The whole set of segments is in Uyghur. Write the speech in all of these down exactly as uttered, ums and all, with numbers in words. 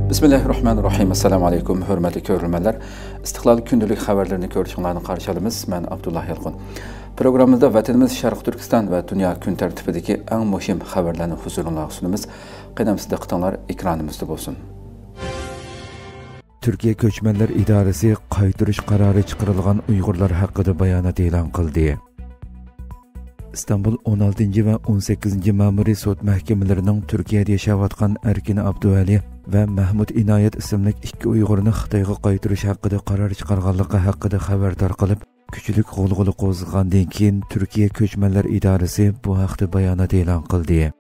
بىسمىللاھىررەھمانىررەھىم. ئەسسالامۇ ئەلەيكۇم، ھۆرمەتلىك كۆرۈرمەنلەر. ئىستىقلال كۈندىلىك خەۋەرلىرىنى كۆرۈشۈڭلارنى قارشى ئالىمىز. مەن ئابدۇللا يالقۇن. پروگراممىمىزدا ۋەتىنىمىز شەرقىي تۈركىستان ۋە دۇنيا كۈن تەرتىپىدىكى ئەڭ مۇھىم خەۋەرلەرنى ھۇزۇرۇڭلارغا سۇنىمىز. قېنى ئەمىسە دىققىتىڭلار ئېكرانىمىزدا بولسۇن. تۈركىيە كۆچمەنلەر ئىدارىسى قايتۇرۇش قارارى چىقىرىلغان ئۇيغۇرلار ھەققىدە بايانات ئېلان قىلدى. ئىستانبۇل ئون ئالتىنچى ۋە ئون سەككىزىنچى مەمۇرىي سوت مەھكىمىلىرىنىڭ تۈركىيەدە ياشاۋاتقان ئەركىن ئابدۇۋەلى ۋە مەھمۇت ئىنايەت ئىسىملىك ئىككى ئۇيغۇرنى خىتايغا قايتۇرۇش ھەققىدە قارار چىقارغانلىقى ھەققىدە خەۋەر تارقىلىپ، كۈچلۈك غۇلغۇلا قوزغىغاندىن كېيىن، تۈركىيە كۆچمەنلەر ئىدارىسى بۇ ھەقتە بايانات ئېلان قىلدى.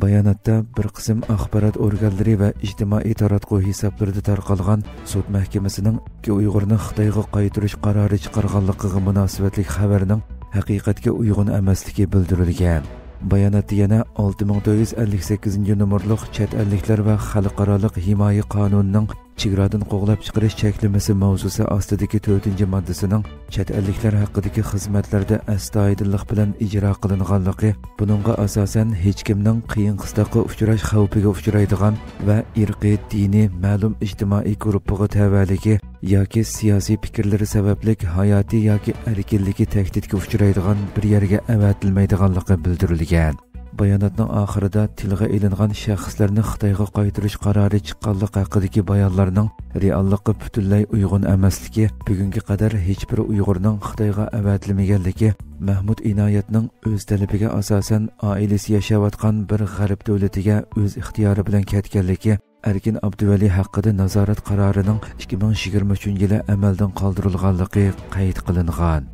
باياناتتا بىر قىسىم ئاخبارات ئورگانلىرى ۋە ئىجتىمائىي تاراتقۇ ھېسابلىرىدا تارقالغان سوت مەھكىمىسىنىڭ ئىككى ئۇيغۇرنى خىتايغا قايتۇرۇش قارارى چىقارغانلىقىغا مۇناسىۋەتلىك خەۋەرنىڭ ھەقىقەتكە ئۇيغۇن ئەمەسلىكى بىلدۈرۈلگەن. باياناتتا يەنە ئالتە مىڭ تۆت يۈز ئەللىك سەككىزىنچى نومۇرلۇق چەت ئەللىكلەر ۋە خەلقئارالىق ھىمايە قانۇنىنىڭ چېگرادىن قوغلاپ چىقىرىش چەكلىمىسى ماۋزۇسى ئاستىدىكى تۆتىنچى ماددىسىنىڭ چەت ئەللىكلەر ھەققىدىكى خىزمەتلەردە ئەستايىدىللىق بىلەن ئىجرا قىلىنغانلىقى، بۇنىڭغا ئاساسەن، ھېچكىمنىڭ قىيىن قىستاققا ئۇچراش خەۋپىگە ئۇچرايدىغان ۋە ئىرقىي، دىنىي، مەلۇم ئىجتىمائىي گۇرۇپپىغا تەۋەلىكى ياكى سىياسىي پىكىرلىرى سەۋەبلىك ھاياتى ياكى ئەركىنلىكى تەھدىتكە ئۇچرايدىغان بىر يەرگە ئەۋەتىلمەيدىغانلىقى بىلدۈرۈلگەن. باياناتنىڭ ئاخىرىدا تىلغا ئېلىنغان شەخسلەرنى خىتايغا قايتۇرۇش قارارى چىققانلىقى ھەققىدىكى بايانلارنىڭ رېئاللىققا پۈتۈنلەي ئۇيغۇن ئەمەسلىكى، بۈگۈنگە قەدەر ھېچبىر ئۇيغۇرنىڭ خىتايغا ئەۋەتىلمىگەنلىكى، مەھمۇت ئىنايەتنىڭ ئۆز تەلىپىگە ئاساسەن ئائىلىسى ياشاۋاتقان بىر غەرب دۆلىتىگە ئۆز ئىختىيارى بىلەن كەتكەنلىكى، ئەركىن ئابدۇۋەلى ھەققىدە نازارەت قارارىنىڭ ئىككى مىڭ يىگىرمە ئۈچىنچى يىلى ئەمەلدىن قالدۇرۇلغانلىقى قەيت قىلىنغان.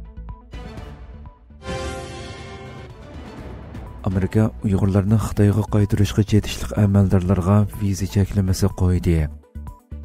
ئامېرىكا ئۇيغۇرلارنى خىتايغا قايتۇرۇشقا چېتىشلىق ئەمەلدارلارغا ۋىزا چەكلىمىسى قويدى.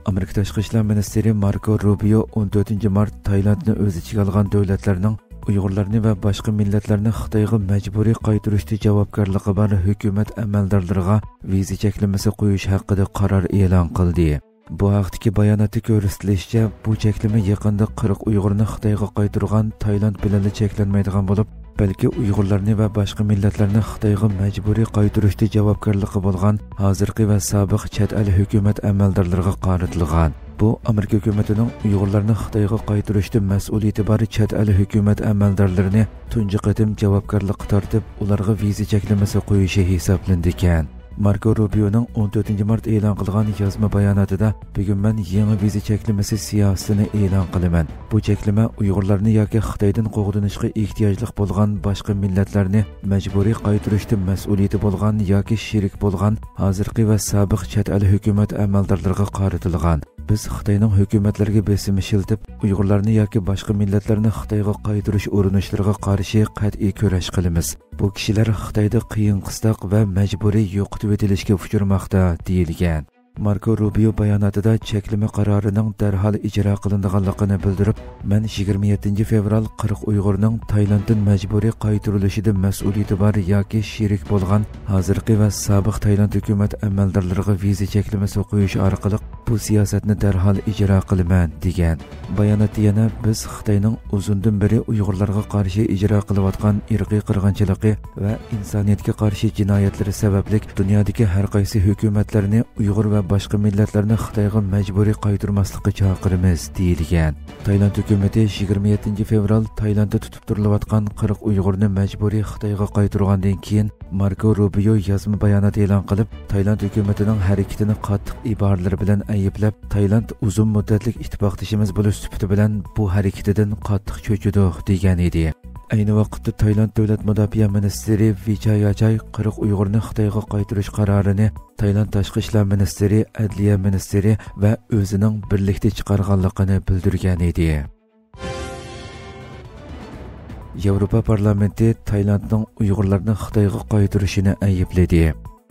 ئامېرىكا تاشقى ئىشلار مىنىستىرى ماركو روبىيو ئون تۆتىنچى مارت تايلاندنى ئۆز ئىچىگە ئالغان دۆلەتلەرنىڭ ئۇيغۇرلارنى ۋە باشقا مىللەتلەرنى خىتايغا مەجبۇرىي قايتۇرۇشتا جاۋابكارلىقى بار ھۆكۈمەت ئەمەلدارلىرىغا ۋىزا چەكلىمىسى قويۇش ھەققىدە قارار ئېلان قىلدى. بۇ ھەقتىكى باياناتتا كۆرسىتىلىشىچە، بۇ چەكلىمە يېقىندا قىرىق ئۇيغۇرنى خىتايغا قايتۇرغان تايلاند بىلەنلا چەكلەنمەيدىغان بولۇپ، بەلكى ئۇيغۇرلارنى ۋە باشقا مىللەتلەرنى خىتايغا مەجبۇرىي قايتۇرۇشتا جاۋابكارلىقى بولغان ھازىرقى ۋە سابىق چەت ئەل ھۆكۈمەت ئەمەلدارلىرىغا قارىتىلغان. بۇ ئامېرىكا ھۆكۈمىتىنىڭ ئۇيغۇرلارنى خىتايغا قايتۇرۇشتا مەسئۇلىيىتى بار چەت ئەل ھۆكۈمەت ئەمەلدارلىرىنى تۇنجى قېتىم جاۋابكارلىققا تارتىپ، ئۇلارغا ۋىزا چەكلىمىسى قويۇشى ھېسابلىنىدىكەن. ماركو روبىيونىڭ ئون تۆتىنچى مارت ئېلان قىلغان يازما باياناتىدا، بۈگۈن مەن يېڭى ۋىزا چەكلىمىسى سىياسىتىنى ئېلان قىلىمەن. بۇ چەكلىمە ئۇيغۇرلارنى ياكى خىتايدىن قوغدىنىشقا ئېھتىياجلىق بولغان باشقا مىللەتلەرنى مەجبۇرىي قايتۇرۇشتا مەسئۇلىيىتى بولغان ياكى شېرىك بولغان ھازىرقى ۋە سابىق چەت ئەل ھۆكۈمەت ئەمەلدارلىرىغا قارىتىلغان. بىز خىتاينىڭ ھۆكۈمەتلىرىگە بېسىم ئىشلىتىپ، ئۇيغۇرلارنى ياكى باشقا مىللەتلەرنى خىتايغا قايتۇرۇش ئۇرۇنۇشلىرىغا قارشى قەتئىي كۈرەش قىلىمىز. بۇ كىشىلەر خىتايدا قىيىن قىستاق ۋە مەجبۇرىي يوقىتىۋېتىلىشكە ئۇچرىماقتا، دېيىلگەن. ماركو روبىيو باياناتىدا چەكلىمە قارارىنىڭ دەرھال ئىجرا قىلىنىدىغانلىقىنى بىلدۈرۈپ، مەن يىگىرمە يەتتىنچى فېۋرال قىرىق ئۇيغۇرنىڭ تايلاندتىن مەجبۇرىي قايتۇرۇلۇشىدا مەسئۇلىيىتى بار ياكى شېرىك بولغان ھازىرقى ۋە سابىق تايلاند ھۆكۈمەت ئەمەلدارلىرىغا ۋىزا چەكلىمىسى قويۇش ئارقىلىق بۇ سىياسەتنى دەرھال ئىجرا قىلىمەن، دېگەن. باياناتتا يەنە، بىز خىتاينىڭ ئۇزۇندىن بېرى ئۇيغۇرلارغا قارشى ئىجرا قىلىۋاتقان ئىرقىي قىرغىنچىلىقى ۋە ئىنسانىيەتكە قارشى جىنايەتلىرى سەۋەبلىك دۇنيادىكى ھەر قايسى ھۆكۈمەتلەرنى ئۇيغۇر ۋە باشقا مىللەتلەرنى خىتايغا مەجبۇرىي قايتۇرماسلىققا چاقىرىمىز، دېيىلگەن. تايلاند ھۆكۈمىتى يىگىرمە يەتتىنچى فېۋرال تايلاندتا تۇتۇپ تۇرۇلۇۋاتقان قىرىق ئۇيغۇرنى مەجبۇرىي خىتايغا قايتۇرغاندىن كېيىن، ماركو روبىيو يازما بايانات ئېلان قىلىپ، تايلاند ھۆكۈمىتىنىڭ ھەرىكىتىنى قاتتىق ئىبارىلىرى بىلەن ئەيىبلەپ، تايلاند ئۇزۇن مۇددەتلىك ئىتتىپاقدىشىمىز بولۇش سۈپىتى بىلەن بۇ ھەرىكىتىدىن قاتتىق چۆچۈدۇق، دېگەن ئىدى. ئەينى ۋاقىتتا تايلاند دۆلەت مۇداپىئە مىنىستىرى ۋىچاي ياچاي قىرىق ئۇيغۇرنى خىتايغا قايتۇرۇش قارارىنى تايلاند تاشقى ئىشلار مىنىستىرى، ئەدلىيە مىنىستىرى ۋە ئۆزىنىڭ بىرلىكتە چىقارغانلىقىنى بىلدۈرگەن ئىدى. ياۋروپا پارلامېنتى تايلاندنىڭ ئۇيغۇرلارنى خىتايغا قايتۇرۇشىنى ئەيىبلىدى.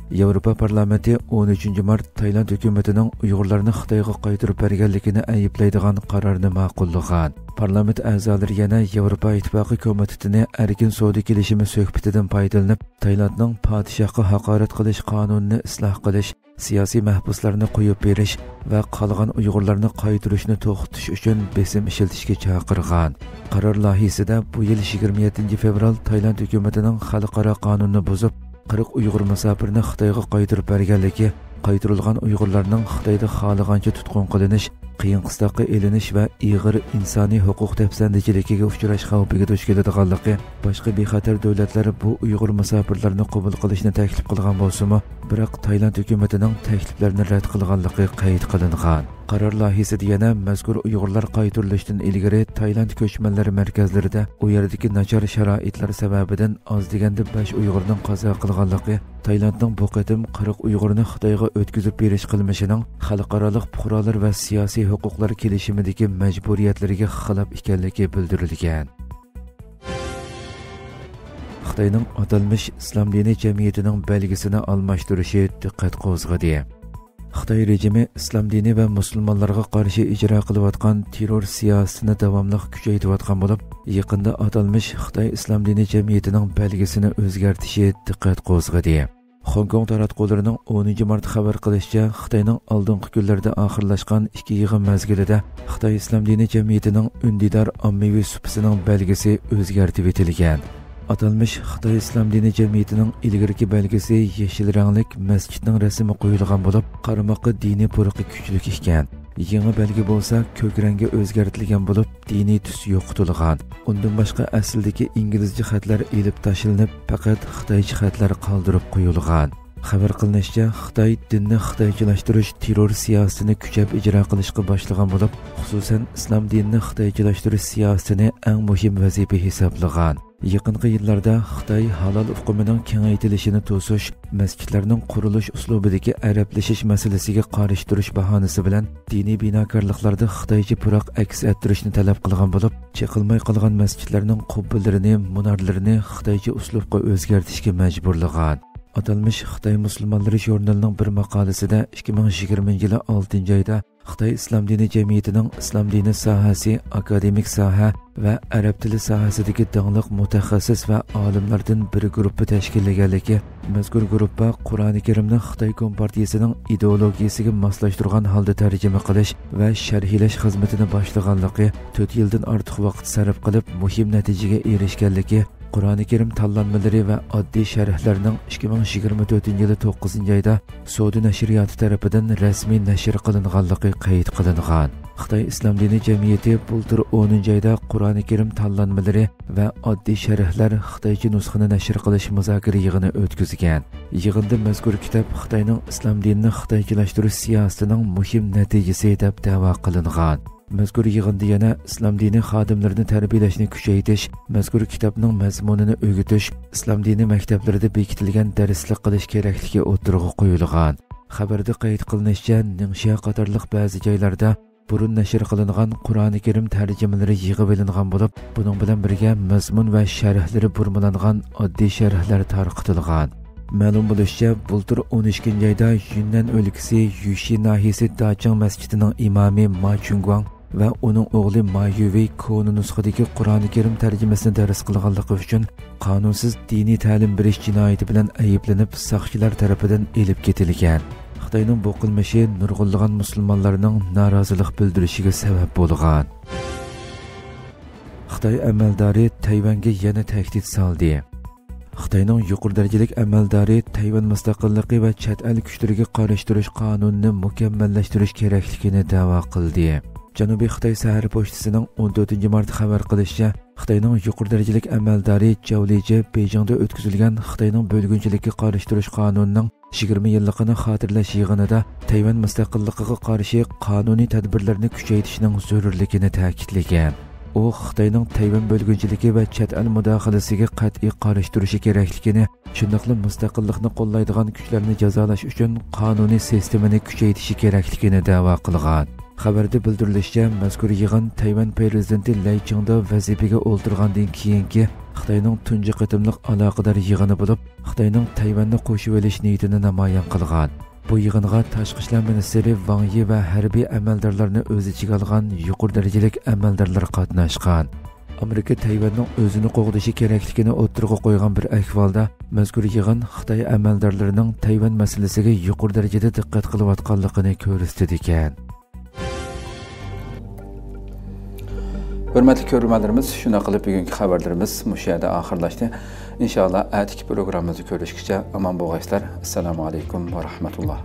ياۋروپا پارلامېنتى ئون ئۈچىنچى مارت تايلاند ھۆكۈمىتىنىڭ ئۇيغۇرلارنى خىتايغا قايتۇرۇپ بەرگەنلىكىنى ئەيىبلەيدىغان قارارنى ماقۇللىغان. پارلامېنت ئەزالىرى يەنە ياۋروپا ئىتتىپاقى كومىتېتىنى ئەركىن سودا كېلىشىمى سۆھبىتىدىن پايدىلىنىپ، تايلاندنىڭ پادىشاھقا ھاقارەت قىلىش قانۇنىنى ئىسلاھ قىلىش، سىياسىي مەھبۇسلارنى قويۇپ بېرىش ۋە قالغان ئۇيغۇرلارنى قايتۇرۇشنى توختىتىش ئۈچۈن بېسىم ئىشلىتىشكە چاقىرغان. قارار لايىھىسىدە بۇ يىل يىگىرمە يەتتىنچى فېۋرال تايلاند ھۆكۈمىتىنىڭ خەلقئارا قانۇننى بۇزۇپ، قىرىق ئۇيغۇر مۇساپىرنى خىتايغا قايتۇرۇپ بەرگەنلىكى قايتۇرۇلغان ئۇيغۇرلارنىڭ خىتايدا خالىغانچە تۇتقۇن قىلىنىش، قىيىن قىستاققا ئېلىنىش ۋە ئېغىر ئىنسانىي ھوقۇق دەپسەندىچىلىكىگە ئۇچراش خەۋپىگە دۇچ كېلىدىغانلىقى، باشقا بىخەتەر دۆلەتلەر بۇ ئۇيغۇر مۇساپىرلارنى قوبۇل قىلىشنى تەكلىپ قىلغان بولسىمۇ، بىراق تايلاند ھۆكۈمىتىنىڭ تەكلىپلەرنى رەت قىلغانلىقى قەيت قىلىنغان. قارار لايىھىسىدە يەنە مەزكۇر ئۇيغۇرلار قايتۇرۇلۇشتىن ئىلگىرى تايلاند كۆچمەنلەر مەركەزلىرىدە ئۇ يەردىكى ناچار شارائىتلار سەۋەبىدىن ئاز دېگەندە بەش ئۇيغۇرنىڭ قازا قىلغانلىقى، تايلاندنىڭ بۇ قېتىم قىرىق ئۇيغۇرنى خىتايغا ئۆتكۈزۈپ بېرىش قىلمىشىنىڭ خەلقئارالىق پۇقرالار ۋە سىياسىي ھوقۇقلار كېلىشىمىدىكى مەجبۇرىيەتلىرىگە خىلاپ ئىكەنلىكى بىلدۈرۈلگەن. خىتاينىڭ ئاتالمىش ئىسلام دىنى جەمئىيىتىنىڭ بەلگىسىنى ئالماشتۇرۇشى دىققەت قوزغىدى. خىتاي رېجىمى ئىسلام دىنى ۋە مۇسۇلمانلارغا قارشى ئىجرا قىلىۋاتقان تېررور سىياسىتىنى داۋاملىق كۈچەيتىۋاتقان بولۇپ، يېقىندا ئاتالمىش خىتاي ئىسلام دىنى جەمئىيىتىنىڭ بەلگىسىنى ئۆزگەرتىشى دىققەت قوزغىدى. خوڭكوڭ تاراتقۇلىرىنىڭ ئونىنچى مارت خەۋەر قىلىشىچە، خىتاينىڭ ئالدىنقى كۈنلەردە ئاخىرلاشقان ئىككى يىغىن مەزگىلىدە خىتاي ئىسلام دىنى جەمئىيىتىنىڭ ئۈندىدار ئاممىۋى سۇپىسىنىڭ بەلگىسى ئۆزگەرتىۋېتىلگەن. ئاتالمىش خىتاي ئىسلام دىنى جەمئىيىتىنىڭ ئىلگىرىكى بەلگىسى يېشىل رەڭلىك مەسچىتنىڭ رەسىمى قويۇلغان بولۇپ، قارىماققا دىنىي پۇرىقى كۈچلۈك ئىكەن. يېڭى بەلگە بولسا كۆك رەڭگە ئۆزگەرتىلگەن بولۇپ، دىنىي تۈس يوقىتىلغان. ئۇندىن باشقا ئەسلىدىكى ئىنگلىزچە خەتلەر ئېلىپ تاشلىنىپ، پەقەت خىتايچە خەتلەر قالدۇرۇپ قويۇلغان. خەۋەر قىلىنىشىچە، خىتاي دىننى خىتايچىلاشتۇرۇش تېررور سىياسىتىنى كۈچەپ ئىجرا قىلىشقا باشلىغان بولۇپ، خۇسۇسەن ئىسلام دىنىنى خىتايچىلاشتۇرۇش سىياسىتىنى ئەڭ مۇھىم ۋەزىپە ھېسابلىغان. يېقىنقى يىللاردا خىتاي ھالال ئۇقۇمىنىڭ كېڭەيتىلىشىنى توسۇش، مەسچىتلەرنىڭ قۇرۇلۇش ئۇسلۇبىدىكى ئەرەبلىشىش مەسىلىسىگە قارشى تۇرۇش باھانىسى بىلەن دىنىي بىناكارلىقلاردا خىتايچە پۇراق ئەكس ئەتتۈرۈشنى تەلەپ قىلغان بولۇپ، چېقىلماي قالغان مەسچىتلەرنىڭ قۇببىلىرىنى، مۇنارلىرىنى خىتايچە ئۇسلۇبقا ئۆزگەرتىشكە مەجبۇرلىغان. ئاتالمىش خىتاي مۇسۇلمانلىرى ژۇرنىلىنىڭ بىر ماقالىسىدە ئىككى مىڭ يىگىرمىنچى يىلى ئالتىنچى ئايدا خىتاي ئىسلام دىنى جەمئىيىتىنىڭ ئىسلام دىنى ساھەسى، ئاكادېمىك ساھە ۋە ئەرەب تىلى ساھەسىدىكى داڭلىق مۇتەخەسسىس ۋە ئالىملاردىن بىر گۇرۇپپا تەشكىللىگەنلىكى، مەزكۇر گۇرۇپپا قۇرئانى كەرىمنى خىتاي كومپارتىيىسىنىڭ ئىدېئولوگىيىسىگە ماسلاشتۇرغان ھالدا تەرجىمە قىلىش ۋە شەرھلەش خىزمىتىنى باشلىغانلىقى، تۆت يىلدىن ئارتۇق ۋاقىت سەرپ قىلىپ، مۇھىم نەتىجىگە ئېرىشكەنلىكى، قۇرئانى كەرىم تاللانمىلىرى ۋە ئاددىي شەرھلەرنىڭ ئىككى مىڭ يىگىرمە تۆتىنچى يىلى توققۇزىنچى ئايدا سودا نەشرىياتى تەرىپىدىن رەسمىي نەشر قىلىنغانلىقى قەيت قىلىنغان. خىتاي ئىسلام دىنى جەمئىيىتى بۇلتۇر ئونىنچى ئايدا قۇرئانى كەرىم تاللانمىلىرى ۋە ئاددىي شەرھلەر خىتايچە نۇسخىنى نەشر قىلىش مۇزاكىرە يىغىنى ئۆتكۈزگەن. يىغىندا مەزكۇر كىتاب خىتاينىڭ ئىسلام دىنىنى خىتايچىلاشتۇرۇش سىياسىتىنىڭ مۇھىم نەتىجىسى دەپ دەۋا قىلىنغان. مەزكۇر يىغىندا يەنە ئىسلام دىنى خادىملىرىنى تەربىيەلەشنى كۈچەيتىش، مەزكۇر كىتابنىڭ مەزمۇنىنى ئۆگىتىش، ئىسلام دىنى مەكتەپلىرىدە بېكىتىلگەن دەرسلىك قىلىش كېرەكلىكى ئوتتۇرىغا قويۇلغان. خەۋەردە قەيت قىلىنىشىچە، نىڭشيا قاتارلىق بەزى جايلاردا بۇرۇن نەشر قىلىنغان قۇرئانى كەرىم تەرجىمىلىرى يىغىۋېلىنغان بولۇپ، بۇنىڭ بىلەن بىرگە مەزمۇن ۋە شەرھلىرى بۇرمىلانغان ئاددىي شەرھلەر تارقىتىلغان. مەلۇم بولۇشىچە، بۇلتۇر ئون ئىككىنچى ئايدا يۈننەن ئۆلكىسى يۈشى ناھىيىسى داچىڭ مەسچىتىنىڭ ئىمامى ما چۈنگۇاڭ ۋە ئۇنىڭ ئوغلى ما يۈۋېي كونا نۇسخىدىكى قۇرئانى كەرىم تەرجىمىسىنى دەرس قىلغانلىقى ئۈچۈن قانۇنسىز دىنىي تەلىم بېرىش جىنايىتى بىلەن ئەيىبلىنىپ، ساقچىلار تەرىپىدىن ئېلىپ كېتىلگەن. خىتاينىڭ بۇ قىلمىشى نۇرغۇنلىغان مۇسۇلمانلارنىڭ نارازىلىق بىلدۈرۈشىگە سەۋەب بولغان. خىتاي ئەمەلدارى تەيۋەنگە يەنە تەھدىت سالدى. خىتاينىڭ يۇقىرى دەرىجىلىك ئەمەلدارى تەيۋەن مۇستەقىللىقى ۋە چەت ئەل كۈچلىرىگە قارشى تۇرۇش قانۇنىنى مۇكەممەللەشتۈرۈش كېرەكلىكىنى دەۋا قىلدى. جەنۇبىي خىتاي سەھەر پوچتىسىنىڭ ئون تۆتىنچى مارت خەۋەر قىلىشىچە، خىتاينىڭ يۇقىرى دەرىجىلىك ئەمەلدارى جاۋ لىجې بېيجىڭدا ئۆتكۈزۈلگەن خىتاينىڭ بۆلگۈنچىلىككە قارشى تۇرۇش قانۇنىنىڭ يىگىرمە يىللىقىنى خاتىرىلەش يىغىنىدا تەيۋەن مۇستەقىللىقىغا قارشى قانۇنىي تەدبىرلەرنى كۈچەيتىشنىڭ زۆرۈرلۈكىنى تەكىتلىگەن. ئۇ خىتاينىڭ تەيۋەن بۆلگۈنچىلىكى ۋە چەت ئەل مۇداخىلىسىگە قەتئىي قارشى تۇرۇشى كېرەكلىكىنى، شۇنداقلا مۇستەقىللىقنى قوللايدىغان كۈچلەرنى جازالاش ئۈچۈن قانۇنىي سىستېمىنى كۈچەيتىشى كېرەكلىكىنى دەۋا قىلغان. خەۋەردە بىلدۈرۈلۈشىچە، مەزكۇر يىغىن تەيۋەن پىرېزىدېنتى لەي چىڭدې ۋەزىپىگە ئولتۇرغاندىن كېيىنكى خىتاينىڭ تۇنجى قېتىملىق ئالاقىدار يىغىنى بولۇپ، خىتاينىڭ تەيۋەننى قوشۇۋېلىش نىيىتىنى نامايان قىلغان. بۇ يىغىنغا تاشقى ئىشلار مىنىستىرى ۋاڭ يى ۋە ھەربىي ئەمەلدارلارنى ئۆز ئىچىگە ئالغان يۇقىرى دەرىجىلىك ئەمەلدارلار قاتناشقان. ئامېرىكا تەيۋەننىڭ ئۆزىنى قوغدىشى كېرەكلىكىنى ئوتتۇرىغا قويغان بىر ئەھۋالدا، مەزكۇر يىغىن خىتاي ئەمەلدارلىرىنىڭ تەيۋەن مەسىلىسىگە يۇقىرى دەرىجىدە دىققەت قىلىۋاتقانلىقىنى كۆرسىتىدىكەن. ھۆرمەتلىك كۆرۈرمەنلىرىمىز، شۇنداق قىلىپ بۈگۈنكى خەۋەرلىرىمىز مۇشۇ يەردە ئاخىرلاشتى. ئىنشائاللا، ئەتىكى پروگراممىمىزدا كۆرۈشكىچە ئامان بولغايسىلەر. ئەسسالامۇ ئەلەيكۇم ۋە رەھمەتۇللا.